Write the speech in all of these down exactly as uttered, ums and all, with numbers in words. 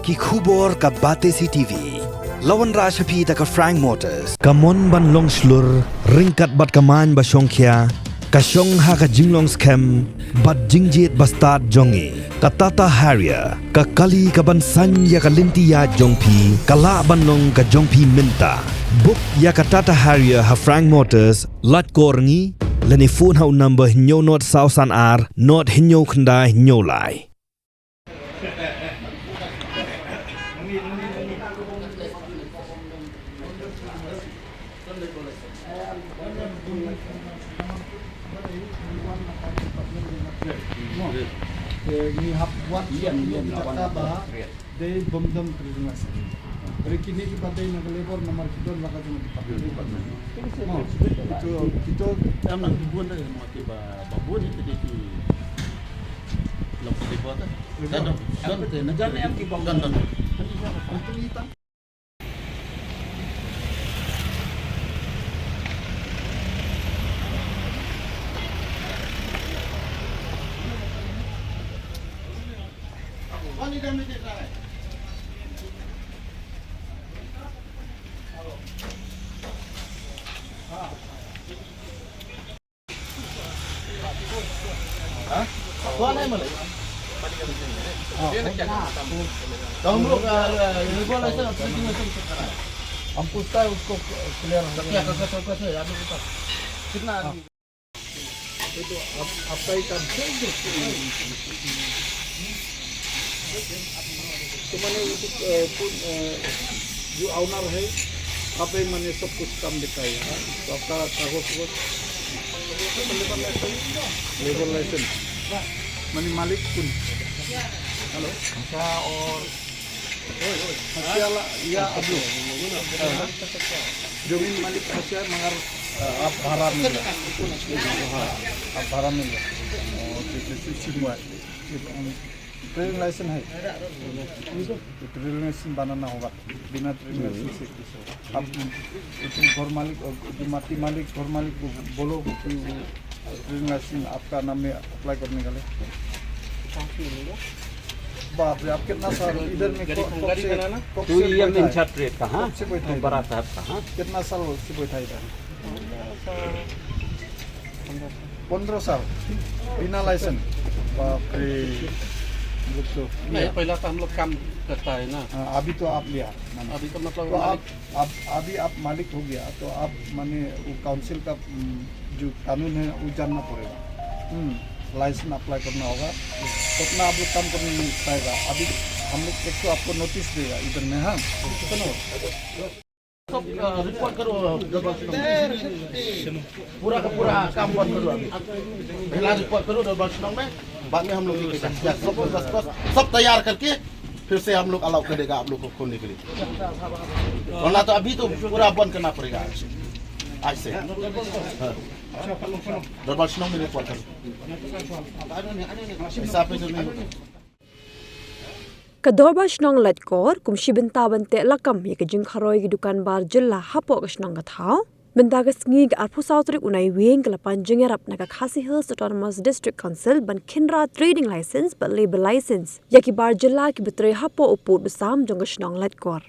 Ki khubor ka Batesi TV. La wanrah sha phi da ka Frank Motors. Ka mon ban long shlur, ryngkat bad ka main ba shongkhia, ka shong ha ka jinglong skhem bad jingjied ba stad jong ngi. Ka Tata Harrier, ka kali ka ban saiñ ïa ka lynti ïaid jong phi, ka lah ban long ka jong phi mynta. Book ïa ka Tata Harrier ha Frank Motors, Laitkor Rngiew, lane phone ha u number hynñiew nod saw san ar, nod hynñiew khyndai hynñiew lai. Ngi hap wad ïa, ïa, ïa, ïa, ïa, ïa, ïa, dei bym don training license. Hynrei kine kiba dei na ka labour namar ki don la ka jong ka department. Mo, kito, kito em nang bun dei mo kiba, ba bun ïa ki dei ki long ki labour ta. Don, don, don, don, don, don. हम पूछता है उसको, क्लियर हो गया। कितना आदमी? ये तो आप, आपका ही काम है। तो मैंने उसको, अ, जो ओनर है, आप ही मैंने सब कुछ काम दिखाया है। तो आपका कागज वगैरह, लेबर लाइसेंस, माने मालिक कौन? हेलो। अच्छा, और हसिया ला, या आप लोग? जमीन मालिक हसिया, मगर, अ, आप भाड़ा में लिया। हाँ, आप भाड़ा में लिया। ओ, ठीक है, ठीक, ठीक हुआ। ट्रेडिंग लाइसेंस है? तो ट्रेडिंग लाइसेंस बनाना होगा। बिना ट्रेडिंग लाइसेंस से कैसे होगा? आप, तुम घर मालिक और जो माटी मालिक, घर मालिक को बोलो कि वो ट्रेडिंग लाइसेंस आपका नाम में अप्लाई करने का लिए। बाप रे, आप कितना साल इधर में, कब से, कब से बैठा है? ट्रेड का, हाँ? कब से बैठा है? बड़ा साहब का, हाँ? कितना साल से बैठा है इधर? पन्द्रह साल बिना लाइसेंस। बाप रे। नहीं, पहला तो हम लोग काम करता है ना। हाँ, अभी तो आप लिया, माने। अभी तो मतलब तो आप, मालिक। आप, अभी आप मालिक हो गया, तो आप, माने, वो काउंसिल का, हम्म, जो कानून है, वो जानना पड़ेगा। हम्म, लाइसेंस अप्लाई करना होगा, तब ना आप लोग काम करने में पाएगा। अभी हम लोग एक तो आपको नोटिस देगा इधर में, हाँ, सुनो। सब, अ, रिपोर्ट करो, डबल स्टोन। पूरा का पूरा काम बंद करो अभी। पहला रिपोर्ट करो डबल स्टोन में, बाद में हम लोग निकलेगा। सब, सब, सब, सब तैयार करके फिर से हम लोग अलाउ करेगा आप लोग को खोलने के लिए। वरना तो अभी तो पूरा बंद करना पड़ेगा आज से। आज से। हाँ। डबल स्टोन में रिपोर्ट करो। हिसाब पे तो नहीं होगा। Ka Dorbar Shnong Laitkor kum shi bynta ban teh lakam ïa ka jingkharoi ki dukan bar jylla hapoh ka shnong ka thaw. Mynta ka sngi ka arphew saw tarik u Naiwieng ka la pan jingïarap na ka Khasi Hills Autonomous District Council ban khynra trading license bad labour license ïa ki bar jylla kiba trei hapoh u pud u sam jong ka shnong Laitkor.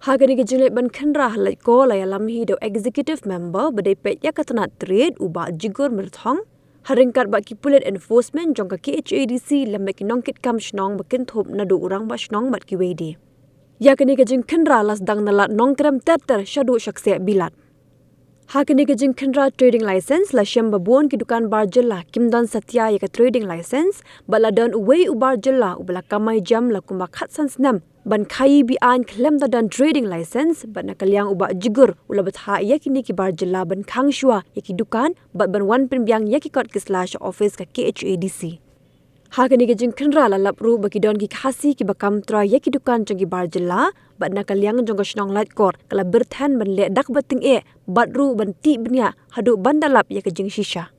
Ha kane ka jingleit ban khynra ha Laitkor la ïalam hi da u executive member ba dei peit ïa ka tnat trade u Bah Jigur Myrthong, ha ryngkat bad ki pulit enforcement jong ka K H A D C lem bad ki nongkitkam shnong ba kynthup naduh u rangbah shnong bad kiwei de. Ïa kane ka jingkhynra la sdang na Lad Nongkrem ter ter shaduh sha kseh Bilat. Ha kane ka jingkhynra trading license la shem ba bun ki dukan bar jylla kim don satia ïa ka trading license, bad la don uwei u bar jylla uba la kamai jam la kumba khatsan snem ban khaii be-aiñ khlem da don trading license, bad na ka liang u Bah Jigur u la bthah ïa kine ki bar jylla ban khang shuwa ïa ki dukan bad ban wan pynbiang ïa ki kot ki sla sha office ka K H A D C. Ha kane ka jingkhynra la lap ruh ba ki don ki Khasi kiba kam trai ïa ki dukan jong ki bar jylla, bad na ka liang jong ka shnong Laitkor ka la byrthen ban leh dak ba tyngeh bad ruh ban tih bniah haduh ban da lap ïa ka jingshisha.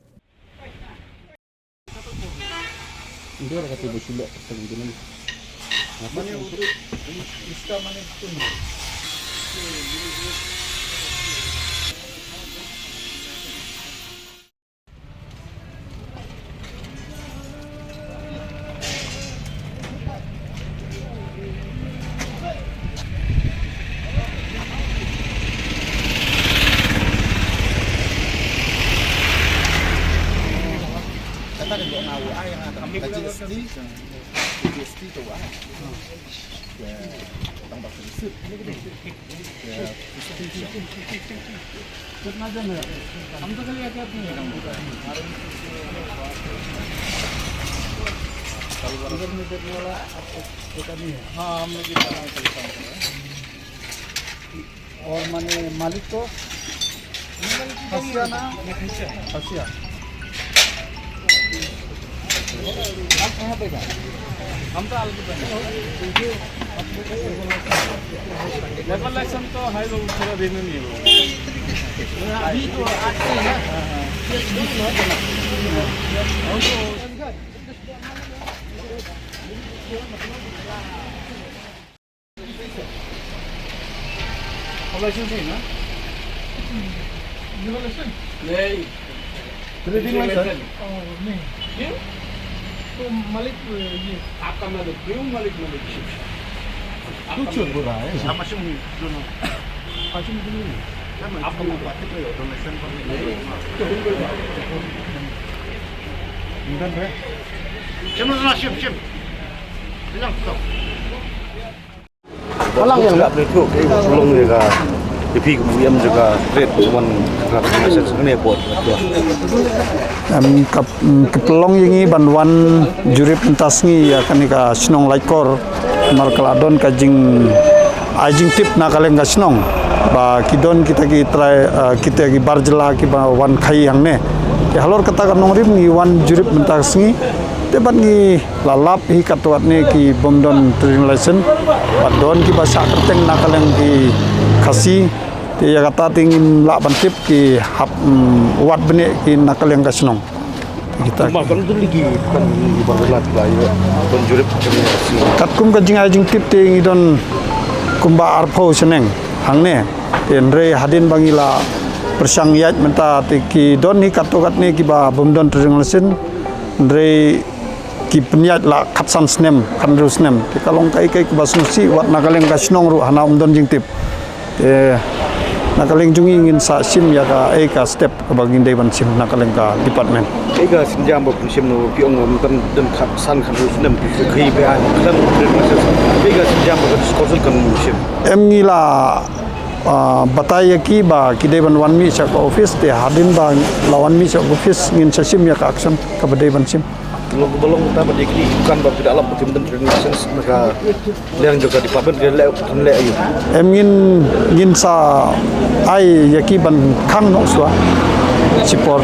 हाँ, हम लोग भी काम कर रहे हैं। और माने मालिक तो हसिया ना? हसिया। हम तो अलग बने। लेबर लाइसेंस तो है, वो थोड़ा दिन में नहीं होगा। अभी तो आज से है ना? लाइसेंस है ना? ये वाला लाइसेंस? नहीं। ट्रेडिंग लाइसेंस? ओ, नहीं। क्यों? तो मालिक, ये। आपका मालिक, क्यों मालिक, मालिक? क्यों चोर बोल रहा है? हम मशीन दोनों। मशीन दोनों। आपको बात कर रहे हो, तो लाइसेंस पर नहीं। तो हम लोग बात करते हैं। Shim, shim, shim. Bilang, stop. Balang ïa nga. Ka pynlong ïa ka, ïa phi kum u E M jong ka trade, wan ka trade, ka trade, ka trade. Em, ka, em, ka pynlong ïa ngi ban wan jurip mynta sngi ïa kane ka shnong Laitkor. Namar ka la don ka jing, ai jingtip na ka liang ka shnong ba ki don kita ki trai, eh, kita ki bar jylla kiba wan khaïi hangne. Te halor kata ka nongrim ngi wan jurip mynta sngi. Te bad ngi la lap hi katto katne ki bym don trading license, bad don kiba shah kyrteng na ka liang ki Khasi. Te ïa kata te ngim lah ban tip ki hap, mm, wat bniah ki na ka liang ka shnong. Kita. Kumba kan dul ki kan ki bar jylla ba ïa ban jurip. Katkum ka jingai jingtip te ngi don kumba arphew shaneng hangne. Te hynrei hadien ba ngi la pyrshang ïaid mynta te ki don hi katto katne kiba bym don trading license. Hynrei ki pynïaid la khatsan snem, khathynriew snem. Te ka long kaei kaei kaba sngewsih, wat na ka liang ka shnong ruh hana ym don jingtip. Te na ka liang jong ngi ngin sa shim ïa kaei ka step kaba ngin dei ban shim na ka liang ka department. Kaei ka sienjam ba pynshim, no, phi ong ym don, don khatsan, khathynriew snem, phi khie phi ai khlem. Kaei ka sienjam ba ka council kan shim? Em, ngi la, ah, batai ïa ki ba ki dei ban wan mih sha ka office, te hadien ba la wan mih sha ka office ngin sa shim ïa ka action kaba dei ban shim. Long ba long ta ba dei ki kan ba phi da lap ba kim don trading license na ka liang jong ka department, ki leh, kim leh aïu? Em, ngin, ngin sa ai ïa ki ban khang noh shuwa shipor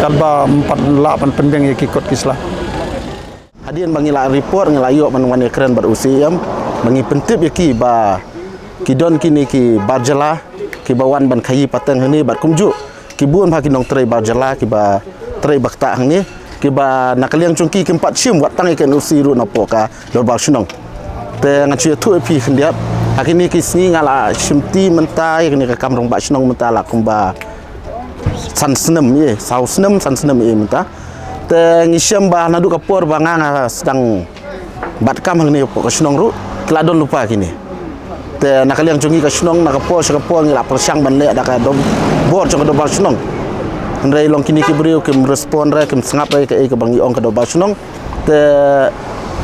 katba ym pat lah ban pynbiang ïa ki kot ki sla. Hadien ba ngi la report, ngi la ïoh ban wan ïakren bad u C E M ba ngi pyntip ïa ki ba ki don kine ki bar jylla kiba wan ban khaïi pateng hangne, bad kumjuh ki bun bha ki nongtrei bar jylla kiba trei ba ktah hangne, kiba na ka liang jong ki kim pat shim wat tang ïa ka N O C ruh napoh ka dorbar shnong. Te ngan shu ïathuh ïa phi khyndiat, ha kine ki sngi nga la shim ti mynta ïa kane ka kam rangbah shnong mynta la kumba san snem ïa, saw snem, san snem ïa mynta. Te ngi shem ba naduh ka por ba nga, nga sdang bat kam hangne hapoh ka shnong ruh, ki la don lypa kine. Te na ka liang jong ngi ka shnong, na ka por sha ka por ngi la pyrshang ban leh da ka dor-, bor jong ka dorbar shnong. Hynrei long kine ki briew kim respond re, kim sngap re kaei kaba ngi ong ka dorbar shnong. Te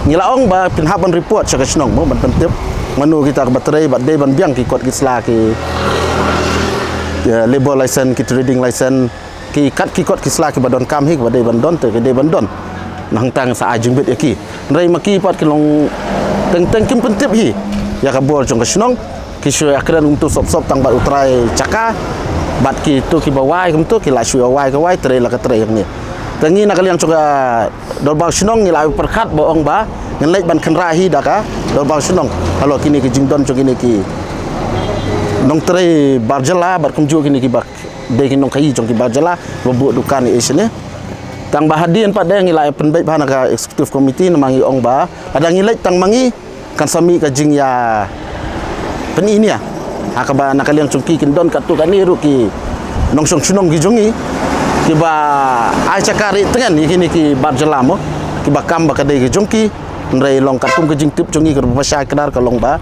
ngi la ong ba phin hap ban report sha ka shnong mo, ban pyntip mano kita kaba trei bad dei ban biang ki kot ki sla, ki, ki labor license, ki trading license, ki kat ki kot ki sla kiba donkam hi, kiba dei ban don te ki dei ban don. Nangta sa ai jingbit ïa ki. Hynrei ma ki pat ki long teng teng kim pyntip hi ïa ka bor jong ka shnong. Ki shu ïakren kumto sop sop tang bad u trai jaka, bad kito kiba wai kumto ki la shu ïa wai ka wai, trei la ka trei hangne. Te ngi na ka liang jong ka dorbar shnong ngi la pyrkhat ba ong ba ngin leit ban kynrah hi da ka dorbar shnong halor kine ki jingdon jong kine ki nongtrei bar jylla bad kumjuh kine kiba dei ki nongkhaïi jong ki bar jylla ba buh dukan ïa shane. Tang ba hadien pat de ngi la pynbeit bha na ka executive committee, namar ngi ong ba lada ngi leit tang ma ngi kan sa mih ka jingïa pyni nia ha kaba na ka liang jong ki kin don katto katne ruh ki nongshong shnong ki jong ngi kiba ai jaka rieh tngen ïa kine ki bar jylla mo, kiba kam ba ka dei ki jong ki. Hynrei long katkum ka jingtip jong ngi kaba shai kdar ka long ba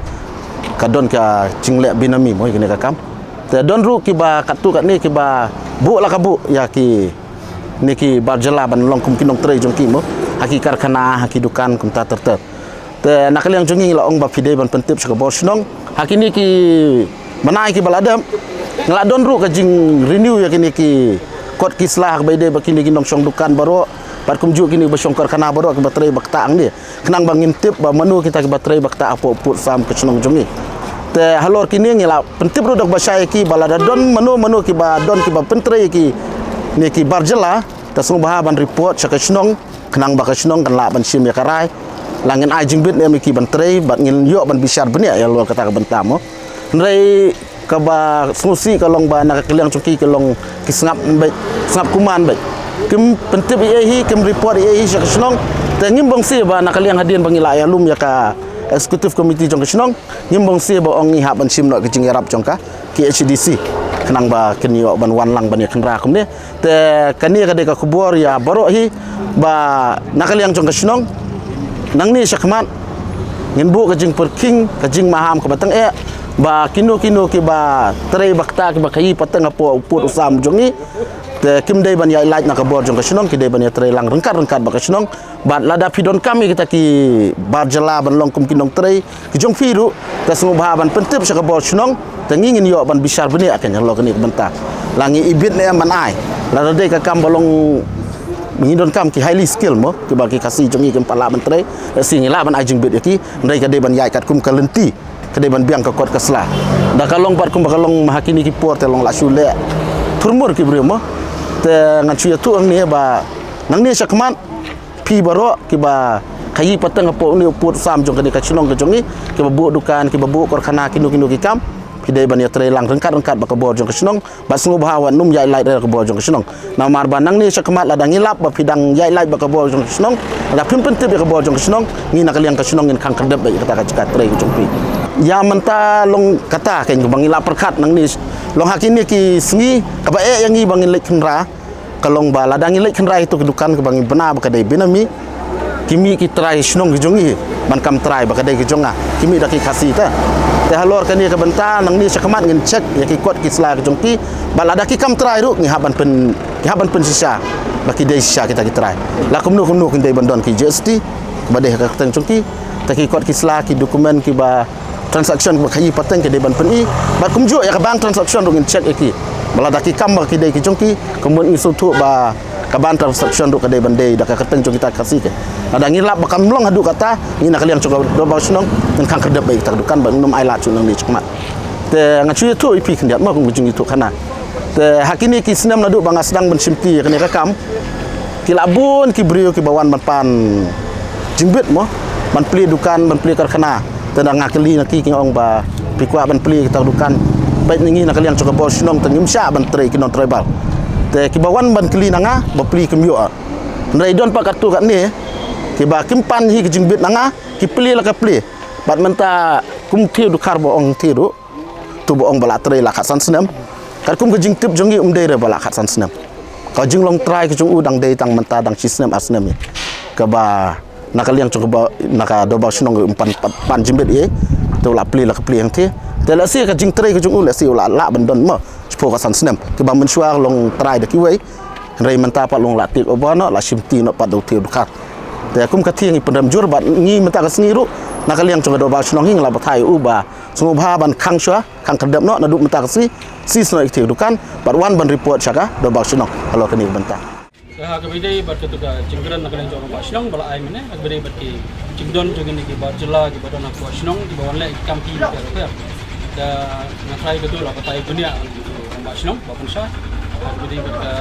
ka don ka jingleh binami mo ïa kane ka kam. Te don ruh kiba katto katne kiba buh la ka buh ïa kine ki bar jylla ban long kum ki nongtrei jong ki mo. ha ki karkhana, ha ki dukan kumta ter ter. Te na ka liang jong ngi la ong ba phi dei ban pyntip sha ka bor shnong ha kine ki bnai kiba la dep. Nga la don ruh ka jing renew ïa kine ki kot ki sla ha kaba ïadei bad kine ki nongshong dukan baroh bad kumjuh kine ba shong karkhana baroh kiba trei ba ktah hangne, khnang ba ngin tip ba mano kita kiba trei ba ktah hapoh pud sam ka shnong jong ngi. Te halor kine ngi la pyntip ruh da kaba shai ïa ki ba lada don mano mano kiba don kiba pyntrei ïa kine ki bar jylla, te sngewbha ban report sha ka shnong, khnang ba ka shnong kan lah ban shim ïa ka rai. La ngin ai jingbit ne em ïa ki ban trei bad ngin ïoh ban bishar bniah ïa halor kata ka bynta mo. Hynrei kaba sngewsih ka long ba na ka liang jong ki ki long ki sngap beit, sngap kuman beit. Kim pyntip ei ei hi, kim report ei ei hi sha ka shnong. Te ngim bang sih ba na ka liang hadien ba ngi la ïalum ïa ka executive committee jong ka shnong, ngim bang sih ba ong ngi hap ban shim noh ka jingïarap jong ka K H A D C, khnang ba kin ïoh ban wan lang ban ïa khynra kumne. Te kane ka dei ka khubor ïa baroh hi ba na ka liang jong ka shnong, nangne shakhmat ngin buh ka jingpyrkhing, ka jingmaham kaba tang eh ba kino kino kiba trei ba ktah, kiba khaïi pateng hapoh u pud u sam jong ngi, te kim dei ban ïaid lait na ka bor jong ka shnong, ki dei ban ïatrei lang ryngkat ryngkat bad ka shnong. Bad lada phi donkam ïa kita ki bar jylla ban long kum ki nongtrei ki jong phi ruh, te sngewbha ban pyntip sha ka bor shnong, te ngi ngin ïoh ban bishar bniah ïa ka halor kane ka bynta. La ngi ibit ne em ban ai, lada dei ka kam ba long, ngi donkam ki highly skilled mo, kiba ki Khasi jong ngi kim pat lah ban trei, lehse ngi lah ban ai jingbit ïa ki. Hynrei ka dei ban ïaid katkum ka lynti, ka dei ban biang ka kot ka sla. Da ka long pat kumba ka long ma ha kine ki por te long la shu leh thurmur ki briew mo. Te ngan shu ïathuh hangne ba nangne shakhmat phi baroh kiba khaïi pateng hapoh une u pud u sam jong kane ka shnong ka jong ngi, kiba buh dukan, kiba buh karkhana, kino kino ki kam, phi dei ban ïatrei lang ryngkat ryngkat bad ka bor jong ka shnong. Bad sngewbha wat nym ïaid lait re ka bor jong ka shnong. Namar ba nangne shakhmat lada ngi lap ba phi dang ïaid lait bad ka bor jong ka shnong, lada phim pyntip ïa ka bor jong ka shnong, ngi na ka liang ka shnong ngin khang khyrdep bad ïa kata ka jaka trei ka jong phi. Ïa mynta long kata keiñ kaba ngi la pyrkhat nangne, long ha kine ki sngi kaba eh ïa ngi ba ngin leit khynra, ka long ba lada ngi leit khynra ïa kito ki dukan kiba ngi bna ba ka dei benami, ki mih ki trai shnong ki jong ngi, ban kam trai ba ka dei ki jong nga, ki mih da ki Khasi te. Te halor kane ka bynta nangne shakhmat ngin check ïa ki kot ki sla ki jong ki, ba lada ki kam trai ruh ngi hap ban pyn, ngi hap ban pynshisha ba ki dei shisha kita ki trai. La kumno kumno kin dei ban don ki G S T ba dei ha ka kyrteng jong ki. Te ki kot ki sla, ki document kiba transaction ba khaïi pateng ki dei ban pyni. Bad kumjuh ïa ka bank transaction ruh ngin check ïa ki, ba lada ki kam ba ki dei ki jong ki, ka mut ngi sngewthuh ba ka bank transaction ruh ka dei ban dei da ka kyrteng jong kita ki Khasi. Lada ngi lap ba kam long haduh kata, ngi na ka liang jong ka dorbar shnong ngin khang khyrdep bad kita ki dukan bad ngin nym ai lad shuh nangne shakhmat. Te ngan shu ïathuh ïa phi khyndiat mo, kum ka jingïathuh khana. Te ha kine ki snem naduh ba nga sdang ban shimti ïa kane ka kam, ki la bun ki briew kiba wan ban pan jingbit mo, ban plie dukan, ban plie karkhana. Te da nga kylli na ki, ki ong ba phi kwah ban plie kita ki dukan, peit na ngi na ka liang jong ka bor shnong te ngim shah ban trei ki nongtrei bor. Te kiba wan ban kylli na nga ba plie kim ïoh. Hynrei don pat katto katne kiba kim pan hi ka jingbit na nga, ki plie la ka plie. Bad mynta kum Thie Dkhar ba ong Thie ruh, to ba ong ba la trei la khatsan snem. Katkum ka jingtip jong ngi um dei re ba la khatsan snem. Ka jinglong trai ka jong u dang dei tang mynta dang shi snem ar snem ïa kaba na ka liang jong kaba na ka dorbar shnong um pan, pan, pan jingbit ïa. To la plie la ka plie hangthie. Te lehse ka jingtrei ka jong u lehse u la lah ban don mo shiphew khatsan snem. Kaba mynshuwa long trai da kiwei. Hynrei mynta pat long la take over noh, la shimti noh pat da u Thie Dkhar. Te kum ka Thie ngi pynrem jur bad ngi mynta ka sngi ruh na ka liang jong ka dorbar shnong hi ngi la batai u ba sngewbha ban khang shuwa, khang khyrdep noh naduh mynta ka sngi, seize noh ïa ki Thie dukan bad wan ban report sha ka dorbar shnong halor kane ka bynta. Te ha kaba ïadei bad kato ka jingkren na ka liang jong u rangbah shnong ba la ai mynne, ha kaba ïadei bad ki jingdon jong kine ki bar jylla kiba don ha ka shnong kiba wan leh ki kam ki rupiah rupiah. Te nga trai kato la batai bniah u rangbah shnong ba pynshai. Ha kaba ïadei bad ka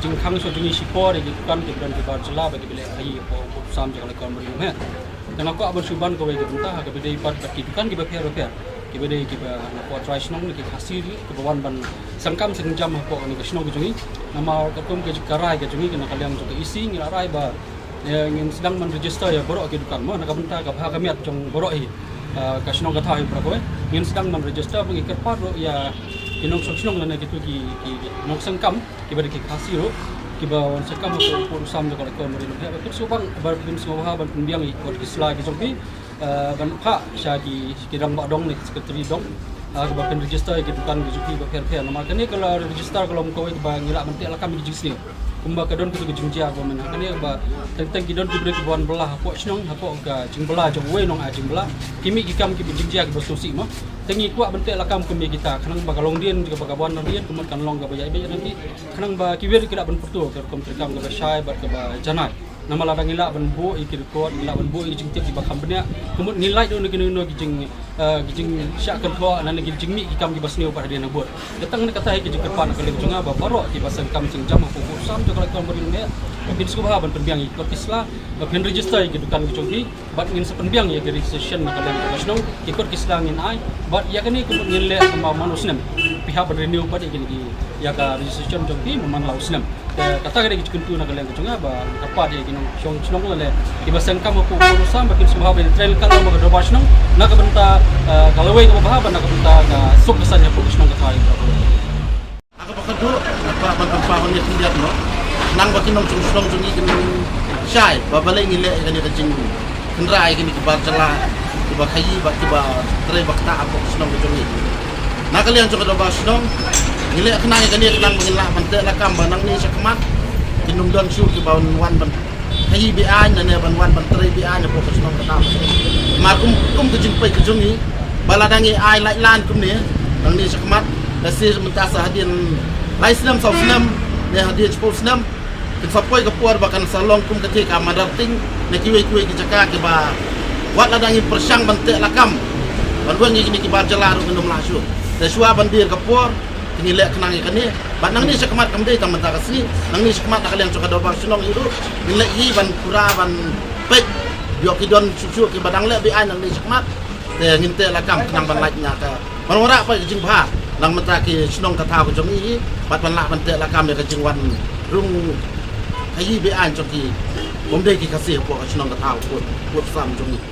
jingkhang shuwa jong ngi shipor ïa ki dukan kiba don ki bar jylla ba kiba leh khaïi hapoh u pud u sam jong ka Laitkor Mari Lum Heh. Te nga kwah ban shu ban kawei ka bynta ha kaba ïadei bad, bad ki dukan kiba pher bapher, kiba dei kiba na ka trai shnong ne ki Khasi ruh kiba wan ban sengkam sengjam hapoh kane ka shnong ka jong ngi. Namar katkum ka jingkyrpad ka jong ngi na ka liang jong ka E C ngi la rai ba, eh, ngin sdang ban register ïa baroh ki dukan mo, na ka bynta ka bha ka miat jong baroh hi, eh, ka shnong ka thaw hi baroh kawei. Ngin sdang ban register ba ngi kyrpad ruh ïa ki nongshong shnong lane kito ki, ki, ki nongsengkam kiba dei ki Khasi ruh kiba wan sengkam hapoh u pud u sam jong ka Laitkor Mari Lum Heh, ba phin sngewbang, ba phin sngewbha ban pynbiang ïa ki kot ki sla ki jong ki, eh, ban phah sha ki, ki rangbah dong ne ki secretary dong. Ah, kaba pynregister ïa ki dukan ki jong ki ba pher pher. Namar kane ka la register ka long kawei kaba ngi lah ban teh lakam ïa ki jingsniew. Kumba ka don katu ka jingjia kaba mynta kane ba teng teng ki don ki briew kiba wan bylla hapoh shnong, hapoh ka jingbylla jong uwei nong ai jingbylla. Ki mih ki kam kiba jingjia kiba sngewsih mo. Te ngi kwah ban teh lakam kum ïa kita khnang ba ka longdien kaba ka wan na dien kumta kan long kaba ïaibeit na ki. Khnang ba kiwei ruh ki lah ban pyrto ka rukom treikam kaba shai bad kaba janai. Namar lada ngi lah ban buh ïa ki record, ngi lah ban buh ïa ki jingtip kiba kham bniah. Kumta ngi lait ruh na kino kino ki jing, eh, ki jingshah kynthoh, na ki jingmih ki kam kiba sniew bad hadien habud. Te tang na kata hi ka jingkyrpad na ka liang jong nga ba baroh kiba seng kam seng jam hapoh Mawsam jong ka Laitkam Barim ne. Ba phin sngewbha ban pynbiang ïa ki kot ki sla, ba phin register ïa ki dukan ki jong ki. Bad ngin sa pynbiang ïa ka registration na ka liang jong ka shnong, ki kot ki sla ngin ai, bad ïa kane kumta ngin leh kumba man u snem. Phi hap ban renew pat ïa kine ki, ïa ka registration jong phi man la u snem. Te kata ka dei ka jingkyntu na ka liang ka jong nga ba ka pat ïa ki nongshong shnong lane kiba seng kam hapoh Mawsam ba kin sngewbha ban trei ka long ba ka dorbar shnong na ka bynta, eh, ka lawei kaba bha bad na ka bynta ka suk ka saiñ hapoh ka shnong ka thaw ïa ka. Ha kaba khatduh, nga kwah ban pynpaw hangne khyndiat noh. Khnang ba ki nongshong shnong jong ngi kin shai ba balei ngi leh ïa kane ka jingkhynra ïa kine ki bar jylla kiba khaïi bad kiba trei ba ktah hapoh ka shnong ka jong ngi. Na ka liang jong ka dorbar shnong ngi leh khnang ïa kane khnang ba ngin lah ban teh lakam ba nangne shakhmat kin ym don shuh kiba wan ban khaïi be-aiñ lane ban wan ban trei be-aiñ hapoh ka shnong ka thaw. Namar kum, kum ka jingpeit ka jong ngi ba lada ngi ai lait lan kumne nangne shakhmat, lehse mynta sa hadien lai snem saw snem ne hadien shiphew snem kin sa poi ka por ba kan sa long kum kata ka Madarting ne kiwei kiwei ki jaka kiba wat lada ngi pyrshang ban teh lakam ban weng ïa kine ki bar jylla ruh ngin ym lah shuh. Te shuwa ban dier ka por te ngi leh khnang ïa kane. Bad nangne shakhmat kam dei tang mynta ka sngi, nangne shakhmat na ka liang jong ka dorbar shnong hi ruh ngin leh hi ban pura ban peit ïoh ki don shuh shuh kiba dang leh be-aiñ nangne shakhmat. Te ngin teh lakam khnang ban lait na ka, ban wanrah pat ka jingbha na ka bynta ki shnong ka thaw ka jong ngi hi bad ban lah ban teh lakam ïa ka jingwan rung khaïi be-aiñ jong ki, ym dei ki Khasi hapoh ka shnong ka thaw Mawsam jong ngi.